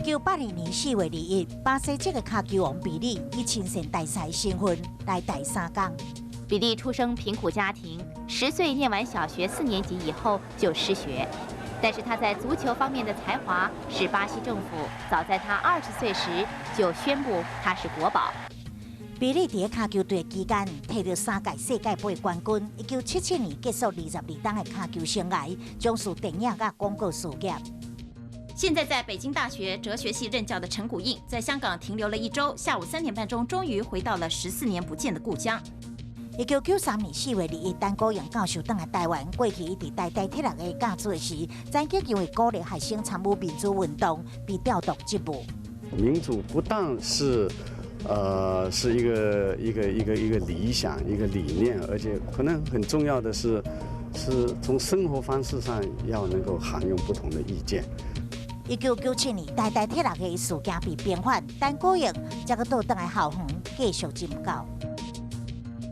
1982年4月21，巴西籍的跤球王比利以親善大使身份來台三工。比利出生貧苦家庭，10歲念完小學四年級以後就失學。但是他在足球方面的才華，使巴西政府早在他20歲時就宣布他是國寶。比利佇跤球隊期間，摕著三屆世界盃冠軍。1977年結束22冬的跤球生涯，從事電影佮廣告事業。現在在北京大學哲學系任教的陳鼓應，在香港停留了一周，下午3點半鐘，終於回到了14年不見的故鄉。1993年4月21，陳鼓應教授轉來台灣。過去伊佇台大體育的教書時，曾經因為鼓勵學生參與民主運動，被調動職務。民主不但是一個理想，一個理念，而且可能很重要的是，是從生活方式上要能夠涵容不同的意見。1997年，台大體育的事件被平反，陳鼓應才閣倒轉來校園繼續任教。